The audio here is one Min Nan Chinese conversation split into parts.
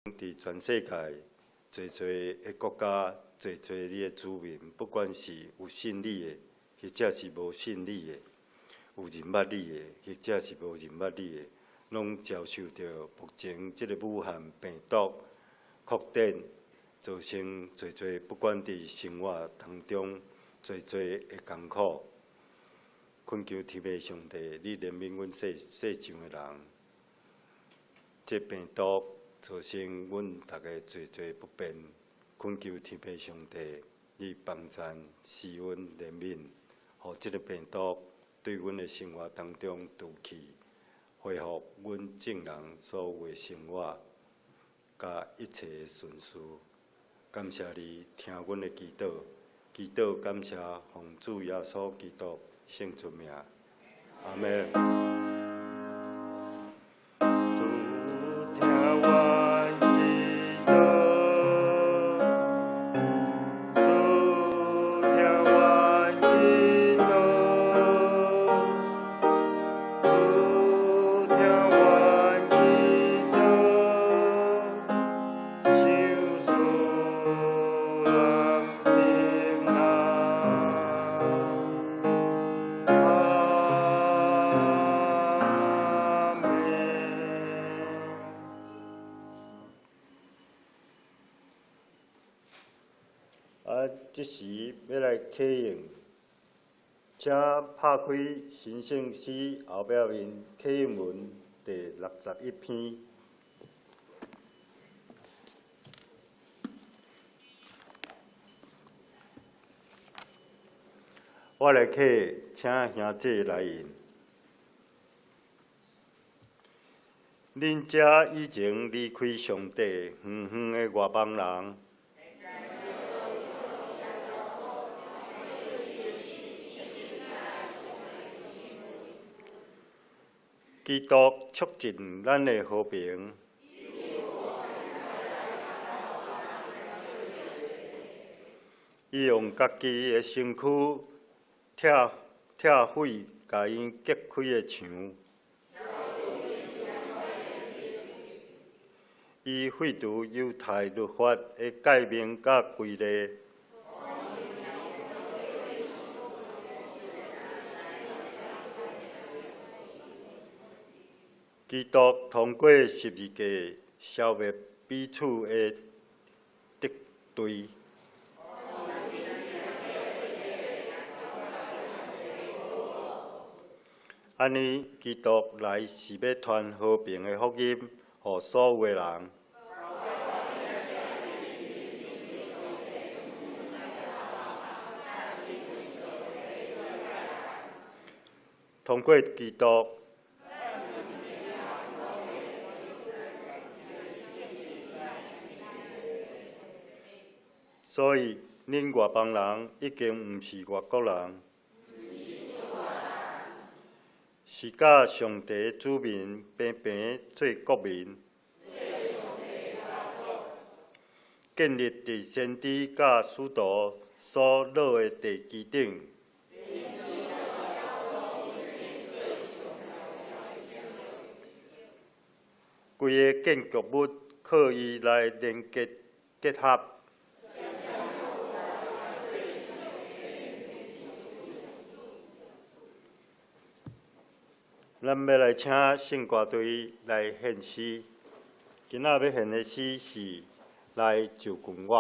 佇全世界濟濟的國家，濟濟你的子民，不管是有信你的，或者是無信你的，有認捌你的，或者是無認捌你的，攏遭受著目前這个武漢病毒擴展，造成濟濟不管佇生活當中濟濟的艱苦。懇求天父上帝，你憐憫阮世世上的人，這病毒造成阮逐家濟濟不便，懇求天父上帝，你幫贊、施恩、憐憫，予這个病毒對阮的生活當中除去，恢復阮眾人所有的生活，佮一切的順遂。感謝你聽阮的祈禱，祈禱感謝奉主耶穌基督聖尊名，阿們。主聽阮祈禱，主聽阮祈禱，主聽阮祈禱，求賜咱平安。阿們。啊，這時欲來啟用，請拍開神聖詩後壁面啟應文第61篇。我來啟，請兄弟來應。恁這以前離開上帝遠遠的外邦人，基督促進咱的和平。伊用家己的身軀拆拆毀共𪜶隔開的牆。伊廢除猶太律法的誡命佮規例。基督通過十字架消滅彼此的敵對。按呢，基督來是欲傳和平的福音，予所有的人。通過基督，所以恁外邦人已經毋是外國人，是佮上帝子民平平做國民，建立佇先知佮使徒所落的地基頂。規个建築物靠伊來連結結合。咱欲來請聖歌隊來獻詩，今仔欲獻的詩是《來就近我》。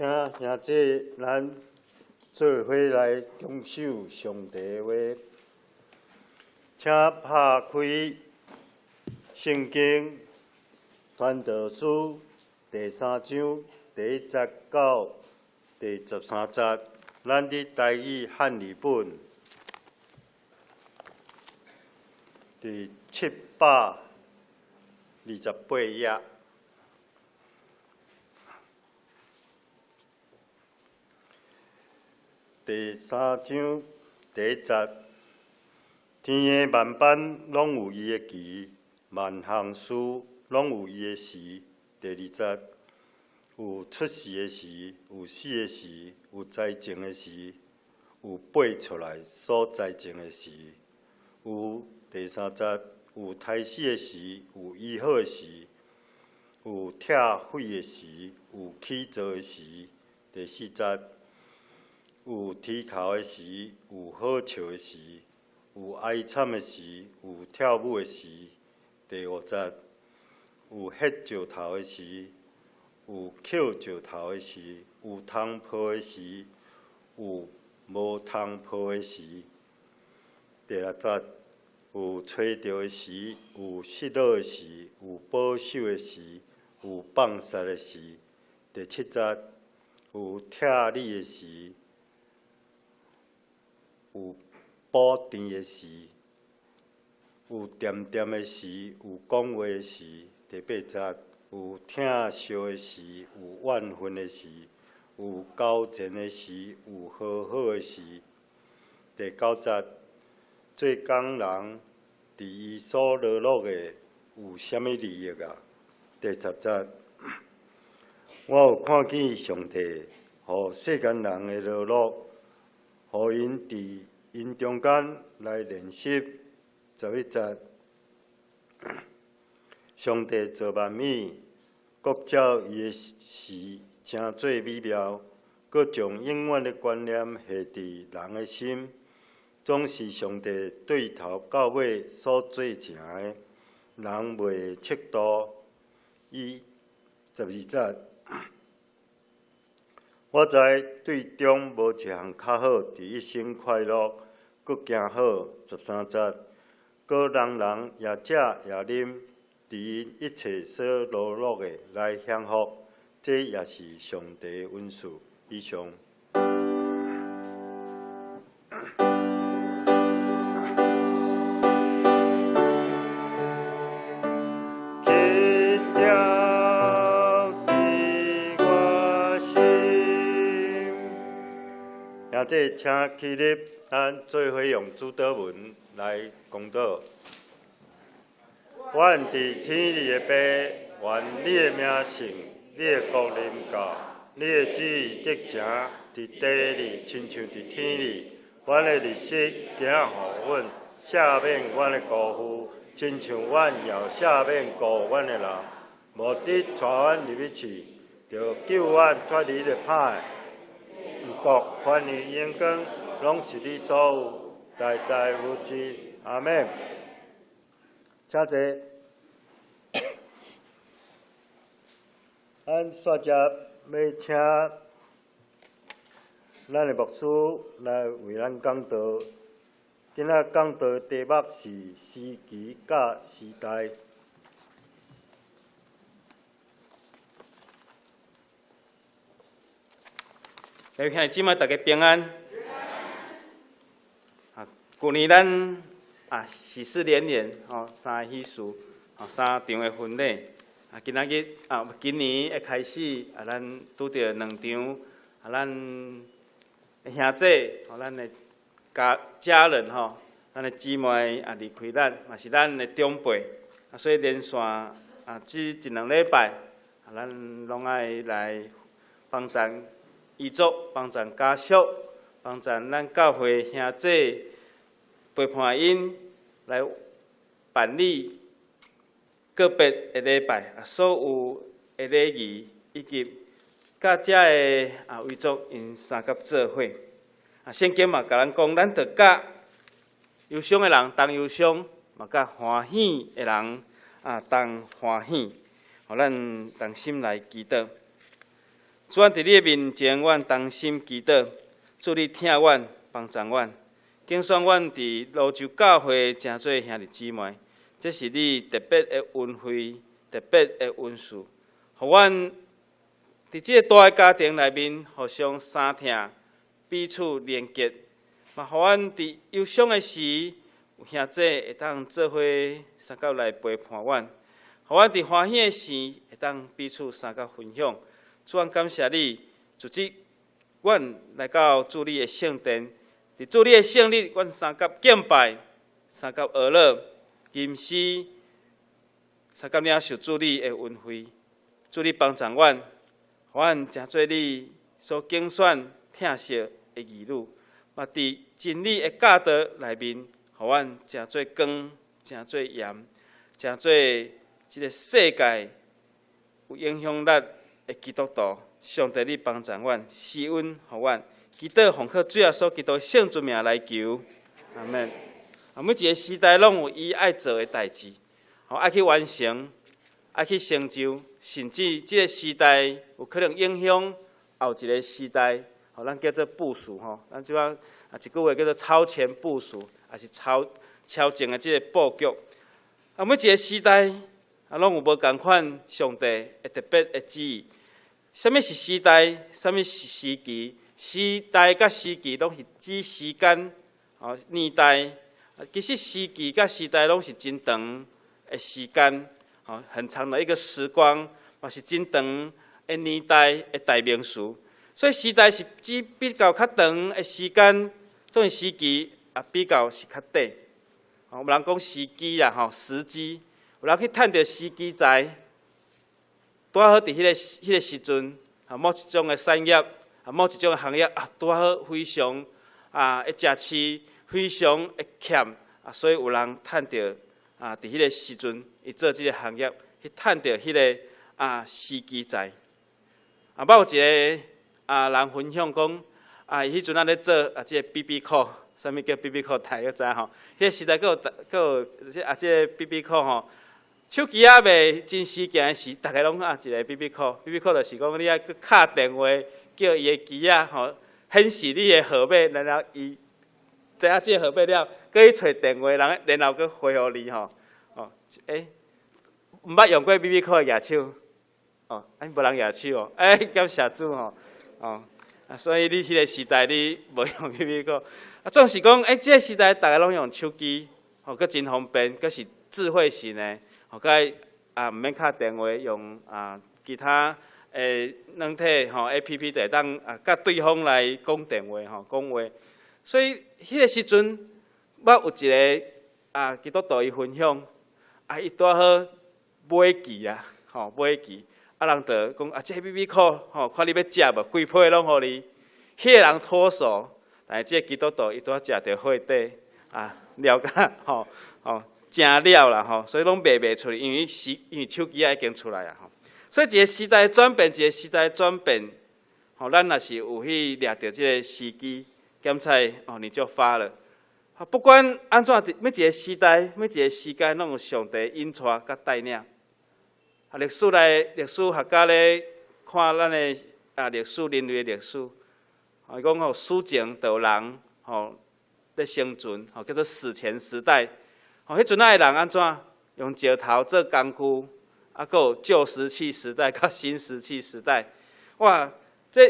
請兄弟，咱做伙來享受上帝的話。請拍開聖經《傳道書》第三章第一節到第13節，咱佇台語漢語本佇728頁。第三章第一節，天的萬般攏有伊的期，萬項事攏有伊的時。第二節，有出世的時，有死的時，有栽種的時，有拔出來所栽種的時。有第三節，有刣死的時，有醫好的時，有拆毀的時，有起造的時。第四節，有啼哭的時，有好笑的時，有哀慘的時，有跳舞的時。第五節，有彼石頭的時，有抾石頭的時，有通抱的時，有無通抱的時。第六節，有揣著的時，有失落的時，有保守的時，有放殺的時。第七節，有拆理的時，有補填的時，有恬恬的時，有講話的時。第八節，有疼惜的時，有怨恨的時，有交戰的時，有和好的時。第九節，做工人佇伊所勞碌的有啥物利益啊？第十節，我有看見上帝予世間人的勞碌，予𪜶佇𪜶中間來練習。11節，上帝造萬物，各照伊的時成做美妙，閣將永遠的觀念下佇人的心，總是上帝對頭到尾所做成的，人袂會測度。伊12節，我知對終無一項較好，佇一生快樂，閣行好。13節，閣人人也食也啉，佇𪜶一切所勞碌的來享福，這也是上帝的恩賜。以上。去掉伫我心。兄弟，請起立，咱做伙用主禱文來公禱。阮佇天裡的父，願你的名聖，你的國臨到，你的旨意得成，佇地裡親像佇天裡。阮的日食今仔予阮，赦免阮的辜負，親像阮也赦免辜負阮的人。無得帶阮入去試，著救阮脫離彼个歹的。國、權勢、榮光，攏是你所有，代代無盡。阿們。請坐。咱煞接欲請咱的牧師來為咱講道。今仔講道的題目是時期佮時代。各位兄弟姊妹，大家平安。啊，舊年咱啊喜事連連，吼，三个喜事，吼，三場的婚禮。啊，今仔日啊，今年的開始啊，咱拄著兩場啊，咱的兄姊，吼，咱的家家人吼，咱的姊妹啊離開咱，嘛是咱的長輩，啊，所以連續啊，這一兩禮拜啊，咱攏愛來幫贊遺族，幫贊家屬，幫贊咱教會兄姊陪伴𪜶來辦理告別的禮拜，啊，所有的禮儀以及佮遮的啊遺族𪜶相佮做伙。啊，聖經嘛共咱講，咱著佮憂傷的人同憂傷，嘛佮歡喜的人啊同歡喜。予咱同心來祈禱。主，阮佇你的面前，阮同心祈禱，主你疼阮，幫助阮，揀選阮佇蘆洲教會成做兄弟姊妹，這是你特別的恩惠，特別的恩賜，予阮佇這個大的家庭內面互相相疼，彼此連結，嘛，予阮佇憂傷的時，有兄弟會當做伙相佮來陪伴阮，予阮佇歡喜的時，會當彼此相佮分享。主，阮感謝你，組織阮來到主你的聖殿，佇主你的聖日，阮相佮敬拜，相佮學樂、吟詩，相佮領受主你的恩惠。主你幫助阮，予阮成做你所揀選疼惜的兒女，嘛佇真理的教導內面，予阮成做光，成做鹽，成做這個世界有影響力的基督徒。上帝，你幫助阮，施恩予阮，祈禱奉靠主耶穌基督聖尊名來求，阿門。啊，每一個時代攏有伊愛做的代誌，吼，愛去完成，愛去成就，甚至這個時代有可能影響後一個時代，吼，咱叫做部署，吼，咱這擺啊一句話叫做超前部署，抑是超超前的這個布局。啊，每一個時代啊，攏有無仝款上帝的特別的旨意。啥物是時代？啥物是時期？時代佮時期攏是指時間，吼，年代。其實時期佮時代攏是真長的時間，吼，很長的一個時光，嘛是真長的年代的代名詞。所以時代是指比較較長的時間，這種時期也比較是較短。吼，有人講時機啦，吼，時機，有人去趁著時機財，拄好佇彼個時陣，啊，某一種的產業，啊，某一種的行業啊，拄好非常啊會食市，非常會欠啊，所以有人趁著啊，佇彼個時陣，伊做這個行業，去趁著彼個啊時機財。啊，捌有一個啊人分享講，啊，伊彼陣仔咧做啊，這個 BB call，啥物叫 BB call？大家知吼？彼個時代閣有閣有這啊，這個 BB call 吼，手機猶未真時行的時，逐家攏啊一個 BB call，BB call 就是講你愛閣敲電話叫伊的機仔吼顯示你的號碼，然後伊知影這個號碼了，閣去揣電話人，然後閣回予你吼。哦，欸，毋捌用過 BB call 的舉手，哦，欸，無人舉手哦，欸，感謝主吼，哦，啊，所以你彼個時代你無用 BB call，啊，總是講，欸，這個時代逐家攏用手機，吼，閣真方便，閣是智慧型的。吼，閣愛啊，毋免敲電話，用啊其他的軟體吼 APP 就會當啊，佮對方來講電話吼，講話。所以彼個時陣，我有一個啊基督徒伊分享，啊，伊拄好買機啊，吼買機，啊人就講啊，這 BB call 吼，看你欲食無，規批攏予你。彼個人脫手，但是這個基督徒伊拄仔食著火底啊，了解吼吼。誠了啦吼，所以攏賣袂出去，因為手機仔已經出來啊吼。所以一個時代轉變，一個時代轉變，吼，咱若是有去掠著這個時機，檢菜哦，你就發了。不管按怎，每一個時代，每一個時間，攏有上帝引帶佮帶領。啊，歷史來，歷史學家咧看咱的啊歷史，人類的歷史，啊，伊講吼，史前就有人吼咧生存，吼叫做史前時代。吼，彼陣仔的人按怎用石頭做工具，啊，閣有舊石器時代佮新石器時代。哇，這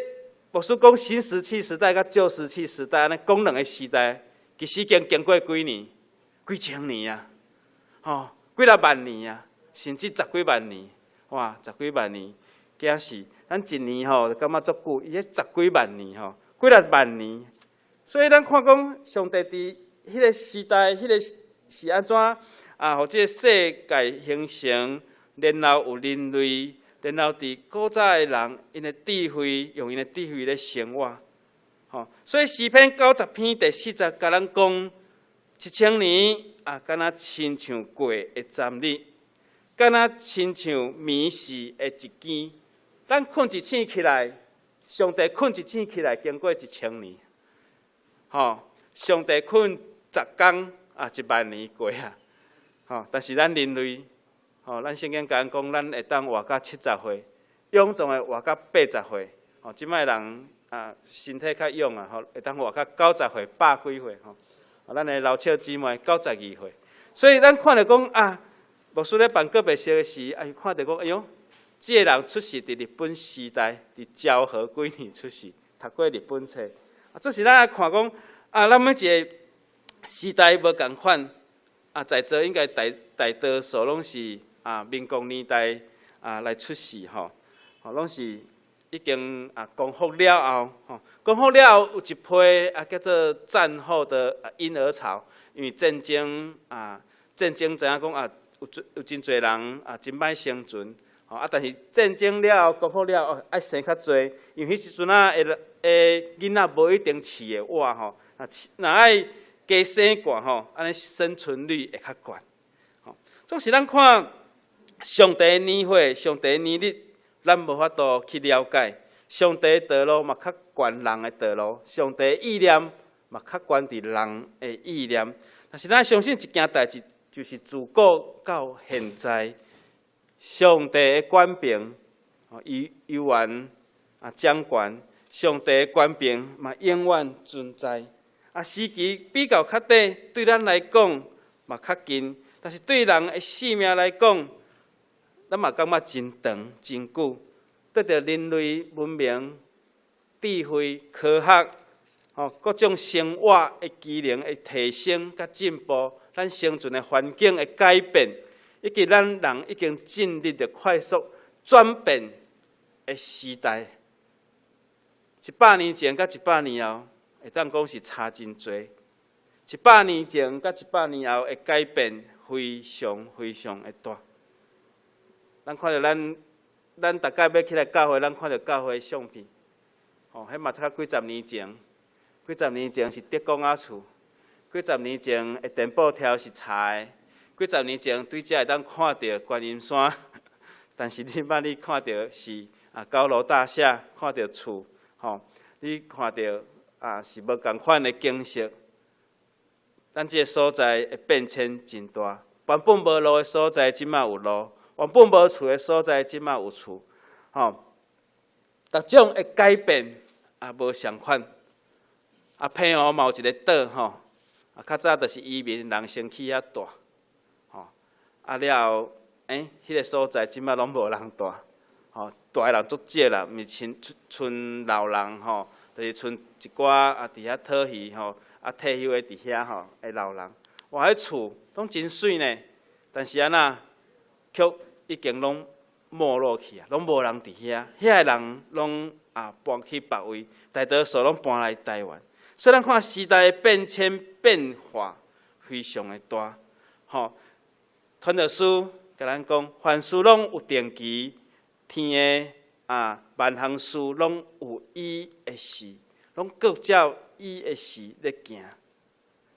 牧師講新石器時代佮舊石器時代，按呢講兩個時代，其實已經經過幾年，幾千年啊，吼，幾若萬年啊，甚至十幾萬年，哇，十幾萬年，驚死！咱一年吼就感覺足久，伊彼十幾萬年吼，幾若萬年，所以咱看講上帝佇彼個時代，彼個是按怎啊？予這個世界形成，然後有人類，然後佇古早的人，𪜶的智慧，用𪜶的智慧咧生活，吼。所以詩篇90篇第4節共咱講，1000年啊，敢若親像過的昨日，敢若親像暝時的一更。咱睏一醒起來，上帝睏一醒起來，經過一千年，吼！上帝睏10工啊，1萬年過啊，吼！但是咱人類，吼，咱聖經共咱講，咱會當活到70歲，勇壯的活到80歲，吼，這擺人啊身體較勇啊，吼，會當活較90歲、100幾歲吼。啊，咱的老笑姊妹92歲，所以咱看著講啊，牧師咧辦告別式的時，啊，伊看著講，哎喲，這个人出世佇日本時代，佇昭和幾年出世，讀過日本冊。啊，這是咱來看講，啊，咱每一个時代無仝款，啊，在座應該大大多數攏是啊民國年代啊來出世吼，吼，攏是已經啊光復了後，吼，光復了後有一批啊叫做戰後的嬰兒潮，因為戰爭啊，戰爭知影講啊，有真濟人啊真歹生存，吼啊，但是戰爭了後，光復了後愛生較濟，因為彼時陣啊，的囡仔無一定飼會活吼，啊，若愛加生寡吼，按呢生存率會較懸。吼，總是咱看上帝年歲、上帝年日，咱無法度去了解。上帝道路嘛較懸人的道路，上帝意念嘛較懸佇人的意念。但是咱相信一件代誌，就是自古到現在，上帝的權柄，伊猶原啊掌權，上帝的權柄嘛永遠存在。啊，時期比較較短，對咱來講嘛較近，但是對人的性命來講，咱嘛感覺真長真久。得著人類文明、智慧、科學，吼各種生活的機能的提升佮進步，咱生存的環境的改變，以及咱人已經進入著快速轉變的時代。100年前佮100年後，會當講是差真濟。100年前佮100年後的改變非常非常的大。咱看著咱逐擺欲起來教會，咱看著教會相片，吼，彼嘛差幾十年前，幾十年前是竹摃仔厝，幾十年前的電布條是柴的，幾十年前對遮會當看著觀音山，但是這擺你看著是啊高樓大廈，看著厝，吼，你看著啊是無仝款的景色。咱這个所在的變遷真大，原本無路的所在，這擺有路；原本無厝的所在，這擺有厝。吼，逐種的改變也無相款。啊，澎湖嘛有一个島吼，啊，較早就是移民人先去遐蹛，吼，啊了後，彼个所在這擺攏無人蹛，吼，蹛的人足少啦，毋是親賰老人吼，就是賰一寡啊佇遐討魚吼，啊退休的佇遐吼的老人。哇，彼厝攏真媠呢，但是按怎，卻已經攏沒落去啊，攏無人佇遐，遐个人攏啊搬去別位，大多數攏搬來台灣。所以咱看時代的變遷變化非常的大，吼。傳道書共咱講，凡事攏有定期，天的啊萬項事攏有伊的時，攏各照伊的時咧行。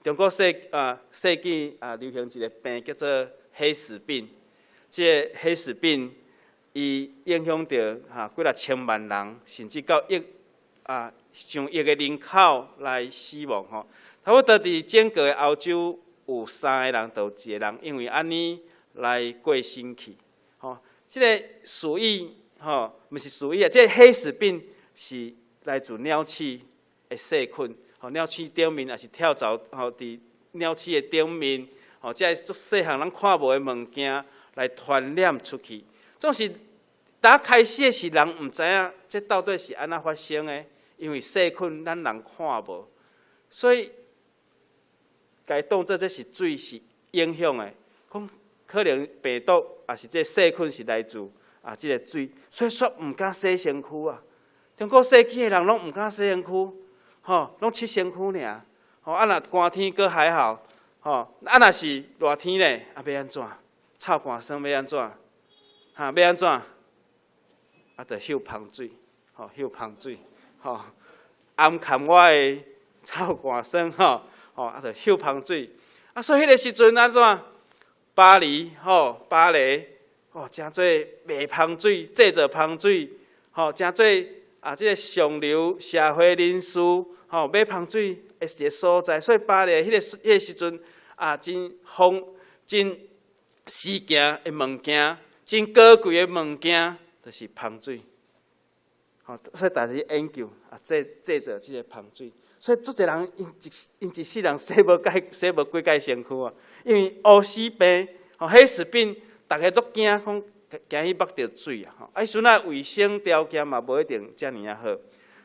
中國世紀啊流行一个病叫做黑死病，這个黑死病伊影響著哈幾若千萬人，甚至到億啊上億个人口來死亡吼。差不多佇整個歐洲有三个人就有一个人因為按呢來過身去。吼，這个鼠疫吼，毋是鼠疫啊，這个黑死病是來自鳥鼠的細菌。吼，鳥鼠頂面也是跳蚤，吼，佇鳥鼠的頂面，吼，這个足細項咱看無的物件來傳染出去。總是打開始的時，人毋知影這到底是按怎發生的，因為細菌咱人看無，所以共伊當做這是水是影響的，講可能病毒抑是這細菌是來自啊這个水，所以煞毋敢洗身軀啊。中古世紀的人攏毋敢洗身軀，吼，攏拭身軀爾。吼，啊若寒天閣還好，吼，啊若是熱天咧，啊欲按怎？臭汗酸欲按怎？哈，欲按怎？啊，就嗅芳水，吼，嗅芳水，吼，掩蓋我的臭汗酸，吼，吼，啊，就嗅芳水。啊，所以彼个時陣按怎？巴黎，吼，巴黎，吼，誠濟賣芳水、製造芳水，吼，誠濟啊，這个上流社會人士，吼，買芳水的一个所在。所以巴黎彼个時陣啊，真風真時行的物件，真高貴的物件，就是芳水。吼，所以逐日研究啊，製造這个芳水。所以足濟人𪜶一世人洗無幾擺身軀啊，因為烏死病，吼，黑死病，逐家足驚，講驚去目著水啊，吼，啊，彼陣仔衛生條件嘛無一定遮爾仔好，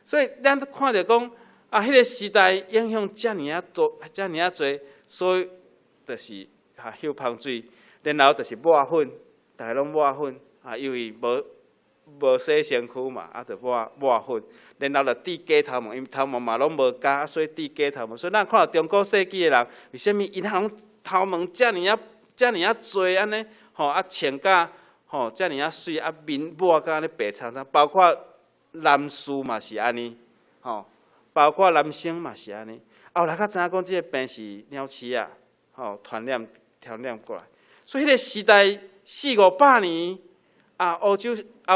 所以咱看著講啊，彼个時代影響遮爾仔多，遮爾仔濟，所以就是啊，嗅芳水，然後就是抹粉，逐家攏抹粉啊，因為無洗身軀嘛，啊，就抹粉，然後就戴假頭毛，因為頭毛嘛攏無咬，所以戴假頭毛。所以咱看著中古世紀的人，為啥物𪜶攏頭毛遮爾仔遮爾仔濟按呢？吼啊，穿甲吼遮爾仔媠，啊面抹甲按呢白蒼蒼，包括男士嘛是按呢，吼，包括男生嘛是按呢。後來才知影講，這个病是鳥鼠仔，吼傳染過來。所以彼个時代四五百年。啊，歐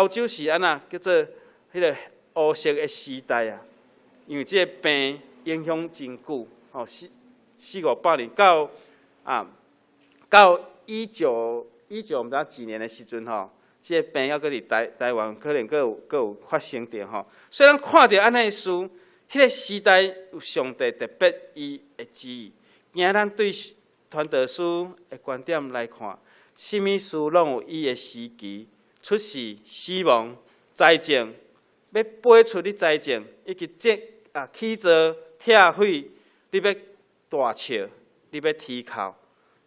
洲是按怎叫做彼个烏色的時代啊？因為這个病影響真久，吼四五百年到一九毋知幾年的時陣吼，這个病猶閣佇台灣可能閣有發生著吼。所以咱看著按呢事，彼个時代有上帝特別伊的旨意。今咱對傳道書的觀點來看，啥物事攏有伊的時期。出世、死亡、栽種，欲播出你栽種，以及這啊起造、拆毀，你欲大笑，你欲啼哭，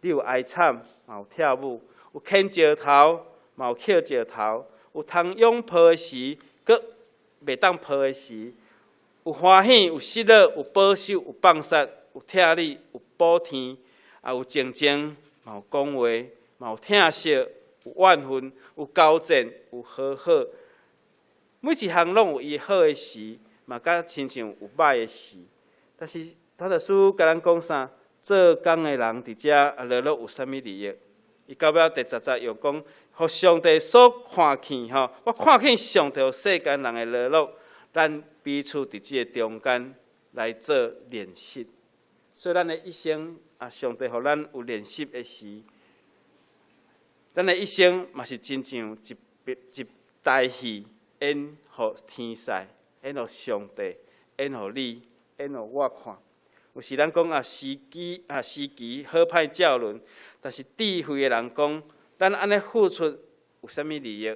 你有哀慘，嘛有跳舞，有牽石頭，嘛有抾石頭，有通擁抱的時，閣袂當抱的時，有歡喜，有失落，有保守，有放殺，有拆理，有補天，也有靜靜，嘛有講話，嘛有疼惜。有怨恨，有交戰，有和好，每一項攏有伊好的時，嘛佮親像有歹的時。但是傳道書共咱講啥？做工的人佇遮啊，勞碌有啥物利益？伊到尾第10節又講，予上帝所看見吼，我看見上帝予世間人的勞碌，咱彼此佇這个中間來做練習。所以咱的一生啊，上帝予咱有練習的時。咱的一生嘛是親像一台戲，演予天使，演予上帝，演予你，演予我看。有時咱講啊，時機好歹照輪，但是智慧的人講，咱按呢付出有啥物利益？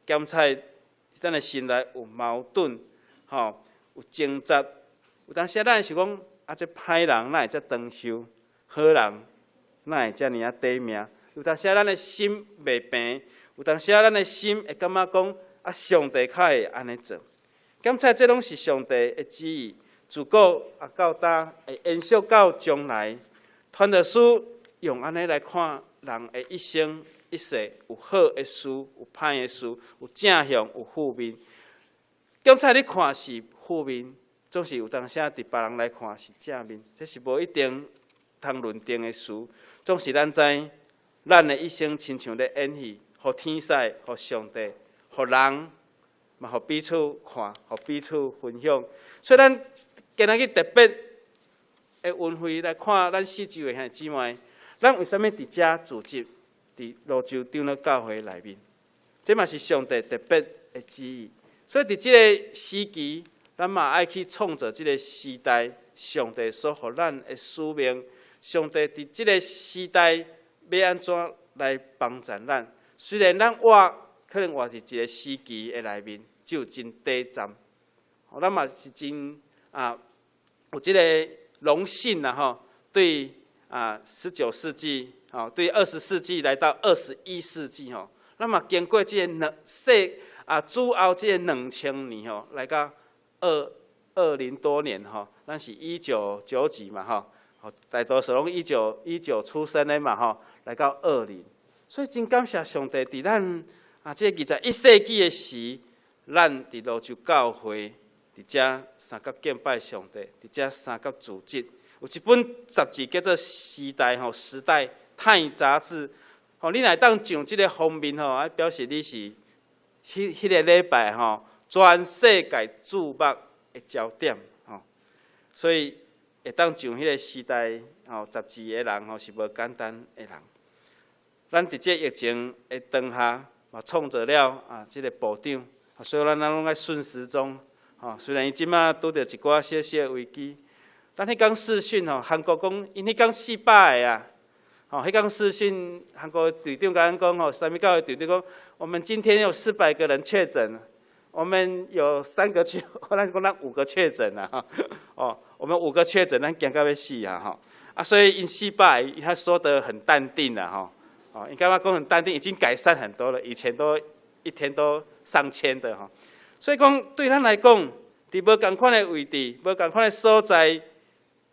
檢採咱的心內有矛盾，吼，有掙扎。有當時咱想講，啊，這歹人哪會遮長壽？好人哪會遮爾仔短命？有當時咱的心袂平，有當時咱的心會感覺講，啊，上帝較會按呢做。檢採這攏是上帝的旨意，自古啊到今會延續到將來。傳道書用按呢來看人的一生一世，有好的事，有歹的事，有正向，有負面。檢採你看是負面，總是有當時佇別人來看是正面，這是無一定通論定的事。總是咱知，咱的一生親像咧演戲，予天使、予上帝、予人，嘛予彼此看，予彼此分享。所以咱今仔日特別的恩惠來看咱四周的兄弟姊妹，咱為啥物佇遮聚集，佇蘆洲長老教會內面？這嘛是上帝特別的旨意。所以佇這个時期，咱嘛愛去創造這个時代，上帝所予咱的使命。上帝佇這个時代欲按怎來幫助咱？雖然咱活可能活佇一个時期的內面，只有真短暫。咱嘛是真啊，有這个榮幸啦吼。對啊，19世紀，吼，對20世紀來到21世紀吼，咱嘛經過這个兩世啊，主後這个2000年吼，來到二二零多年吼，咱是一九九幾嘛吼，大多數攏一九出生的嘛吼，來到二零，所以真感謝上帝，佇咱啊這個21世紀的時，咱佇蘆洲教會，佇遮相佮敬拜上帝，佇遮相佮組織，有一本雜誌叫做《時代》吼，《時代泰雜誌》吼，你若當上這个封面吼，啊表示你是彼个禮拜吼，全世界注目的焦點吼，所以會當上彼个時代吼雜誌的人吼是無簡單的人。咱佇這疫情的當下，嘛創造了啊，這个部長所以咱攏愛順時鐘。吼，雖然伊這馬拄著一寡小小的危機，咱彼工視訊吼，韓國講𪜶彼工四百个啊，吼，彼工視訊，韓國隊長共阮講吼，三民教會隊長講，我們今天有400個人確診，我們有三個確，咱講咱五個確診啊，哦，我們五個確診，咱驚到欲死啊，吼，啊，所以𪜶四百，他說得很淡定啦，吼，哦，𪜶感覺講很淡定，已經改善很多了，以前都一天都上千的吼。所以講，對咱來講，佇無仝款的位置、無仝款的所在，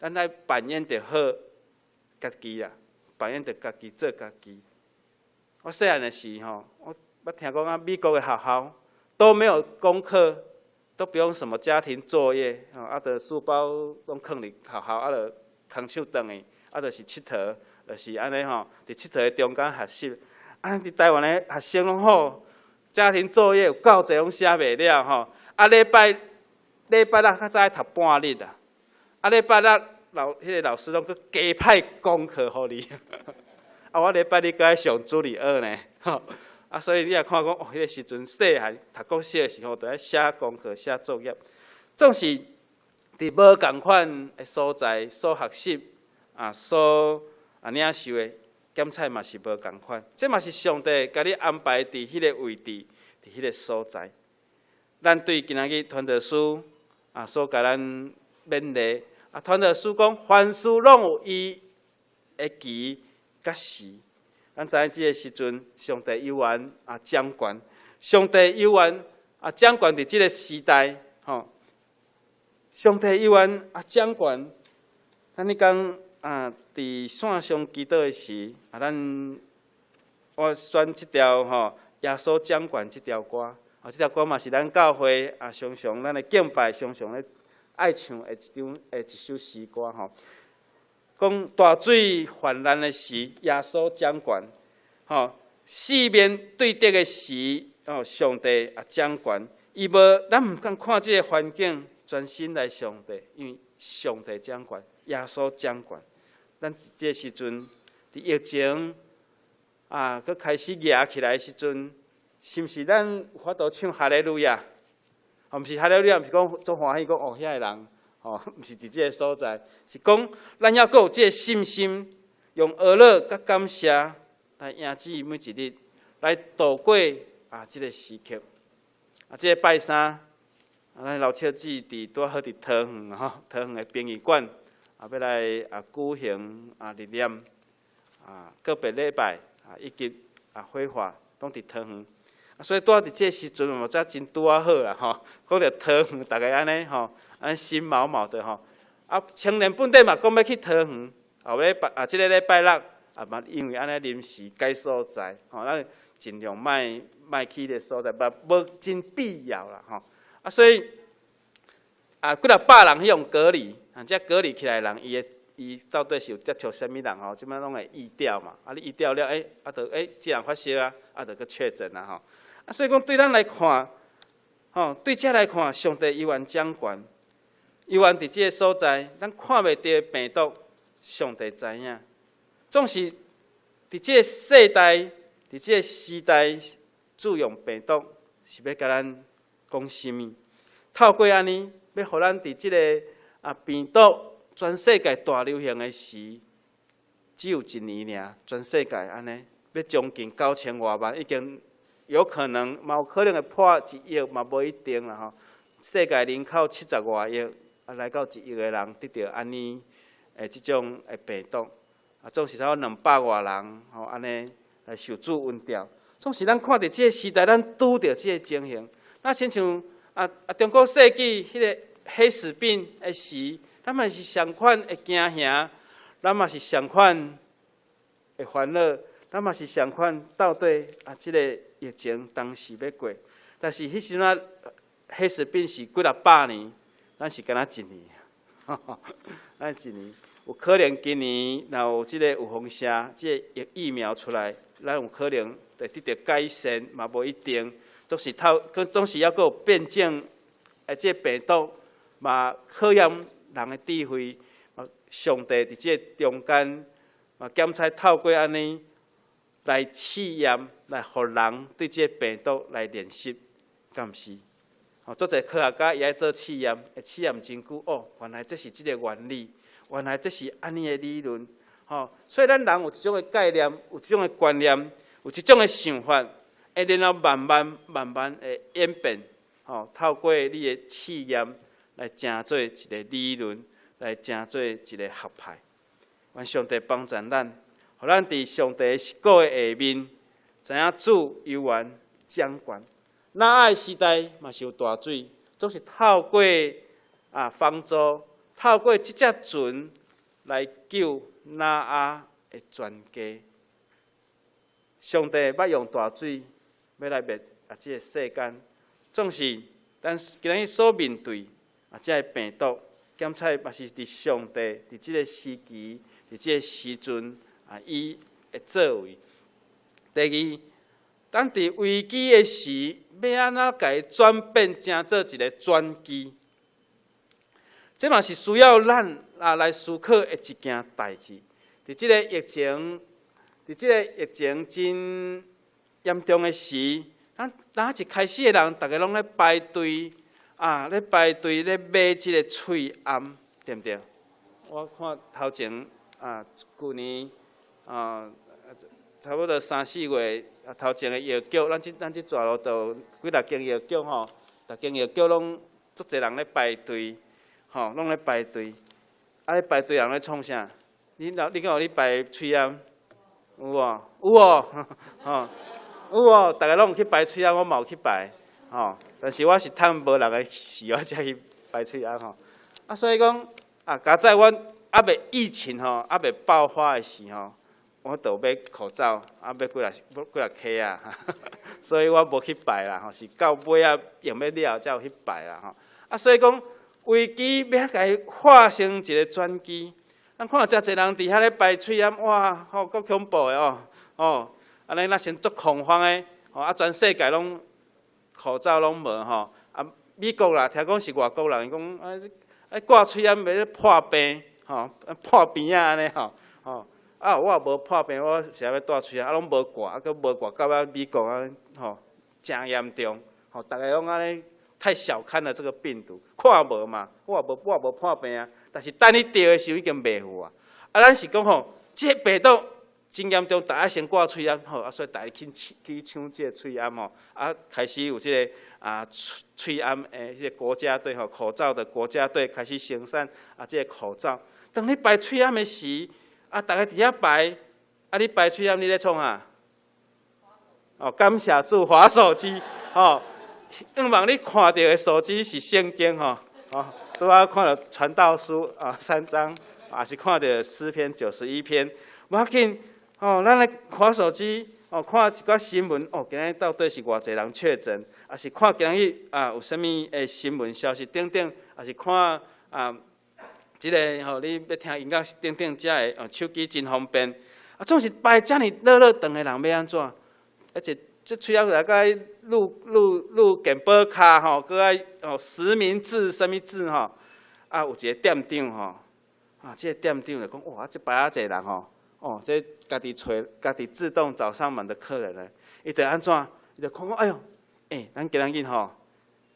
咱愛扮演著好家己啊，扮演著家己做家己。我細漢的時吼，我捌聽講啊，美國的學校都沒有功課，都不用什麼家庭作業，吼，啊，就書包攏囥佇學校，啊，就空手轉去，啊，就是𨑨迌，就是按呢吼，佇𨑨迌的中間學習。啊，佇台灣的學生攏好。家庭作業有夠濟，攏寫袂了吼。啊，禮拜禮拜六較早愛讀半日啊。啊，禮拜六老彼個老師攏閣加派功課予你。啊，我禮拜日閣愛上主日學呢。吼。啊，所以你也看講，哦，彼個時陣細漢讀國小的時候，就愛寫功課、寫作業，總是佇無仝款的所在所學習啊，所啊領受的。檢採嘛是無仝款，這嘛是上帝共你安排佇彼个位置，佇彼个所在。咱對今仔日傳道書啊，所共咱勉勵啊，傳道書講凡事攏有伊的期佮時。咱知影這个時陣，上帝猶原啊掌權，上帝猶原啊掌權佇這个時代，吼。上帝猶原啊掌權，咱彼工啊，佇線上祈禱的時，啊，咱我選這條吼耶穌掌權這條歌，啊，這條歌嘛是咱教會啊常常咱的敬拜常常咧愛唱的一張的一首詩歌吼。講大水泛濫的時，耶穌掌權，吼，四面對敵的時，哦，上帝啊掌權。伊無，咱毋通看這个環境，專心來上帝，因為上帝掌權，耶穌掌權。咱這個時陣，佇疫情啊，閣開始夯起來的時陣，是毋是咱有法度唱哈利路亞？哦，毋是哈利路亞，毋是講足歡喜，講哦遐个人，吼，毋是佇這个所在，是講咱猶閣有這个信心，用喜樂佮感謝來迎接每一日，來度過啊這个時刻。啊，這个拜三，啊，咱老笑姊佇拄好佇桃園吼，桃園的殯儀館。啊，欲來啊舉行啊入殮啊個別禮拜啊以及啊火化，攏佇桃園。啊，所以拄仔佇這个時陣，嘛才真拄仔好啦吼。講著桃園，逐家按呢吼，按呢心毛毛的吼。啊，青年本底嘛講欲去桃園，後禮拜啊，這个禮拜六啊嘛，因為按呢臨時改所在，吼，咱盡量莫莫去彼个所在，嘛無真必要啦吼。啊，所以啊，幾若百人彼種隔離。啊，這隔離起來的人，伊的伊到底是有接觸啥物人吼？這擺攏會疫調嘛。啊，你疫調了，欸，啊，就欸，這人發燒啊，啊，就閣確診啊吼。啊，所以講對咱來看，吼，對這來看，上帝猶原掌權，猶原佇這个所在，咱看袂著的病毒，上帝知影。總是佇這个世代，佇這个時代，使用病毒是欲共咱講啥物？透過按呢，欲予咱佇這个啊病毒全世界大流行的時，只有一年爾，全世界按呢，欲將近九千外萬，已經有可能，嘛有可能會破一億，嘛無一定啦吼。世界人口七十外億，啊來到一億个人得著按呢的這種的病毒，啊總是差不多兩百外人吼按呢來受主恩召。總是咱看著這个時代，咱拄著這个情形，那親像啊啊中古世紀彼个黑死病的時，咱嘛是相款的驚嚇，咱嘛是相款的煩惱，咱嘛是相款到底啊，這个疫情當時欲過，但是彼時陣啊，黑死病是幾若百年，咱是干焦一年，咱一年有可能今年若有這個有放射，這个疫苗出來，咱有可能會得著改善，嘛無一定，總是透，總是猶閣有變種，的這个病毒嘛考驗人的智慧，嘛上帝佇這个中間嘛檢採透過按呢來試驗，來予人對這个病毒來練習。敢毋是？吼，足濟科學家伊愛做試驗，會試驗真久哦，原來這是這个原理，原來這是按呢的理論，吼。所以咱人有一種的概念，有一種的觀念，有一種的想法，會然後慢慢慢慢會演變，吼，透過你的試驗來成做一个理論，來成做一个學派。願上帝幫助咱，予咱佇上帝的國的下面，知影主猶原掌權。挪亞的時代嘛是有大水，總是透過啊方舟，透過這隻船來救挪亞的全家。上帝捌用大水欲來滅啊這个世間，總是咱今日所面對啊這个病毒，檢測嘛是佇上帝佇這个時期，佇這个時陣啊，伊的作為。第二，當佇危機的時，欲按怎共伊轉變成做一个轉機？這嘛是需要咱啊來思考的一件代誌。佇這个疫情，佇這个疫情真嚴重的時，咱若一開始的人，逐家攏咧排隊啊，咧排隊咧買這个喙罨，對毋對？我看頭前啊，舊年啊，差不多三四月啊，頭前的藥局，咱這逝路就幾若間藥局吼，逐間藥局攏足濟人咧排隊，吼，攏咧排隊。啊，咧排隊人咧創啥？你敢有咧排喙罨？有無？有無？吼，有無？逐家攏有去排喙罨，我嘛有去排，吼。但是我是趁無人的時，我才去排喙罨吼。啊，所以講啊，佳哉阮猶未疫情吼，猶未爆發的時吼，我就買口罩，啊買幾若幾若塊啊，所以我無去排啦吼，是到尾仔用欲了才有去排啦吼。啊，所以講危機欲共伊化成一个轉機，咱看遮濟人佇遐咧排喙罨，哇，吼，夠恐怖的哦，哦，按呢咱先足恐慌的，吼，啊，全世界攏口罩攏無吼，啊，美國啦，聽講是外國人講啊，啊掛喙罨袂咧破病，吼，破病仔按呢吼，吼。啊，我也無破病，我是欲戴喙罨，啊，攏無掛，啊，閣無掛到尾美國啊，吼，誠嚴重，吼，逐家攏按呢太小看了這個病毒，看無嘛，我也無破病啊，但是等你著的時候已經袂有啊。啊，咱是講吼，這個病毒真嚴重，逐家先掛喙罨，吼，啊，所以逐家去搶這個喙罨吼，啊，開始有這個啊喙罨的這個國家隊吼，口罩的國家隊開始生產啊這個口罩。當你排喙罨的時，啊，逐家佇遐排，啊，你排喙罨你咧創啥？哦，感謝主，滑手機，吼，願望你看著的手機是聖經吼，哦，拄仔看著傳道書啊三章，也是看著詩篇91篇，無要緊，吼，咱來滑手機，哦，看一寡新聞，哦，今日到底是偌濟人確診，抑是看今日啊有啥物的新聞消息等等，抑是看啊。這个吼，你欲聽音樂等等，遮个哦，手機真方便。啊，總是排遮爾落落長的人欲按怎？而且這喙罨來閣愛錄錄錄健保卡吼，閣愛哦實名制啥物制吼？啊，有一个店長吼，啊，這个店長就講哇，這排遮濟人吼，哦，這家己揣，家己自動找上門的客人咧，伊就按怎？伊就看講，哎喲，欸，咱今日吼，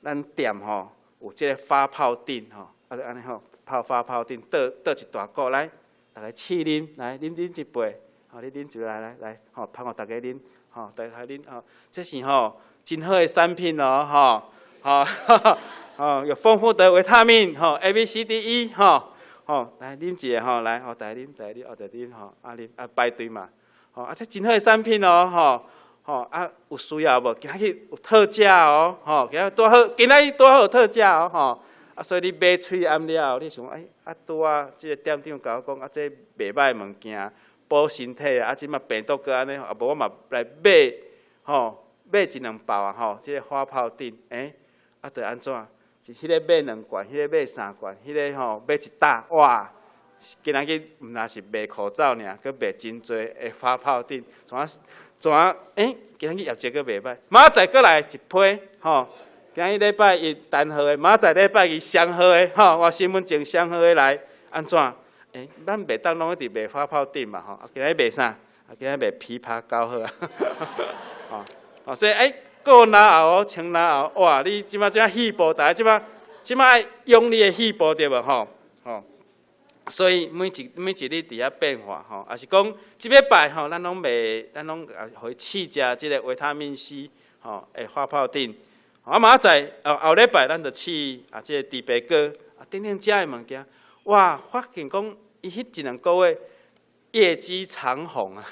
咱店吼有這个發泡錠吼。啊，就按呢吼，泡發泡錠，倒倒一大罐來，逐家試啉，來啉啉一杯，吼，你啉一來來來，吼，芳予逐家啉，吼，逐家啉吼，這是吼真好的產品哦，吼，吼，吼，有豐富的維他命，吼，A、B、C、D、E，吼，吼，來啉一个吼，來，吼，逐家啉，逐家啉，哦，逐家啉，吼，啊啉，啊排隊嘛，吼，啊這真好的產品哦，吼，吼，啊有需要無？今日有特價哦，吼，今日拄好，今日拄好有特價哦，吼。啊，所以你買喙罨了後，你想哎，啊拄仔這个店長共我講，啊這袂䆀物件，補身體啊，啊這馬病毒閣按呢，啊無我嘛來買，吼，買一兩包啊，吼，這个發泡錠，欸，啊著按怎？是彼个買兩罐，彼个買三罐，彼个吼買一打，哇！今仔日毋但是賣口罩爾，閣賣真濟的發泡錠，怎啊怎啊？欸，今仔日業績閣袂䆀，明仔載閣來一批，吼。今日禮拜一單號的，明仔載禮拜二雙號的，吼，我身份證雙號的來，按怎？欸，咱袂當攏一直賣發泡錠嘛，吼，啊，今日賣啥？啊，今日賣枇杷膏好啊，吼，哦，所以欸，過然後穿然後，哇！你這擺這戲步，大家這擺這擺愛用你的戲步對無吼？吼，所以每一日佇遐變化吼，抑是講這禮拜吼，咱攏袂，咱攏啊予伊試食這个維他命 C 吼的發泡锭。啊，明仔載後後禮拜咱就試啊，這个櫛白膏啊，等等遮的物件，哇！發現講伊彼一兩個月業績長紅啊，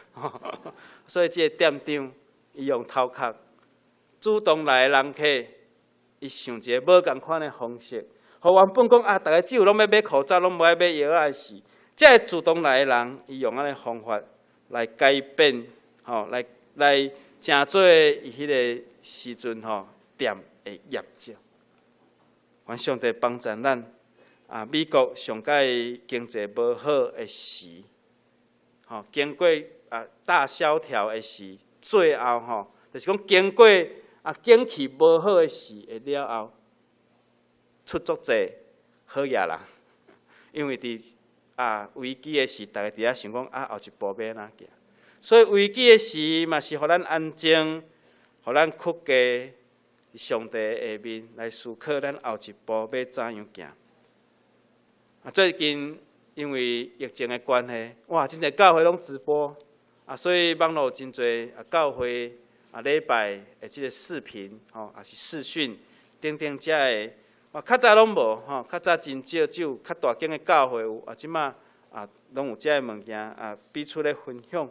所以這个店長伊用頭殼主動來的人客，伊想一个無仝款的方式，予原本講啊，逐家只有攏欲買口罩，攏無愛買藥仔的時，這个主動來的人，伊用按呢方法來改變，吼，來成做伊彼个時陣吼店的業績。願上帝幫助咱啊！美國上蓋經濟無好的時，吼，經過啊大蕭條的時，最後吼，就是講經過啊景氣無好的時的了後，出足濟好野人，因為佇啊危機的時，逐家佇遐想講啊後一步欲按怎行，所以危機的時嘛是予咱安靜，予咱屈低上帝下面來思考咱後一步欲怎樣行。啊，最近因為疫情的關係，哇，真濟教會攏直播，啊，所以網路真濟啊教會啊禮拜的這个視頻吼，抑是視訊等等遮的，哇，較早攏無吼，較早真少，只有較大間的教會有，啊，這馬啊攏有遮的物件啊，彼此咧分享，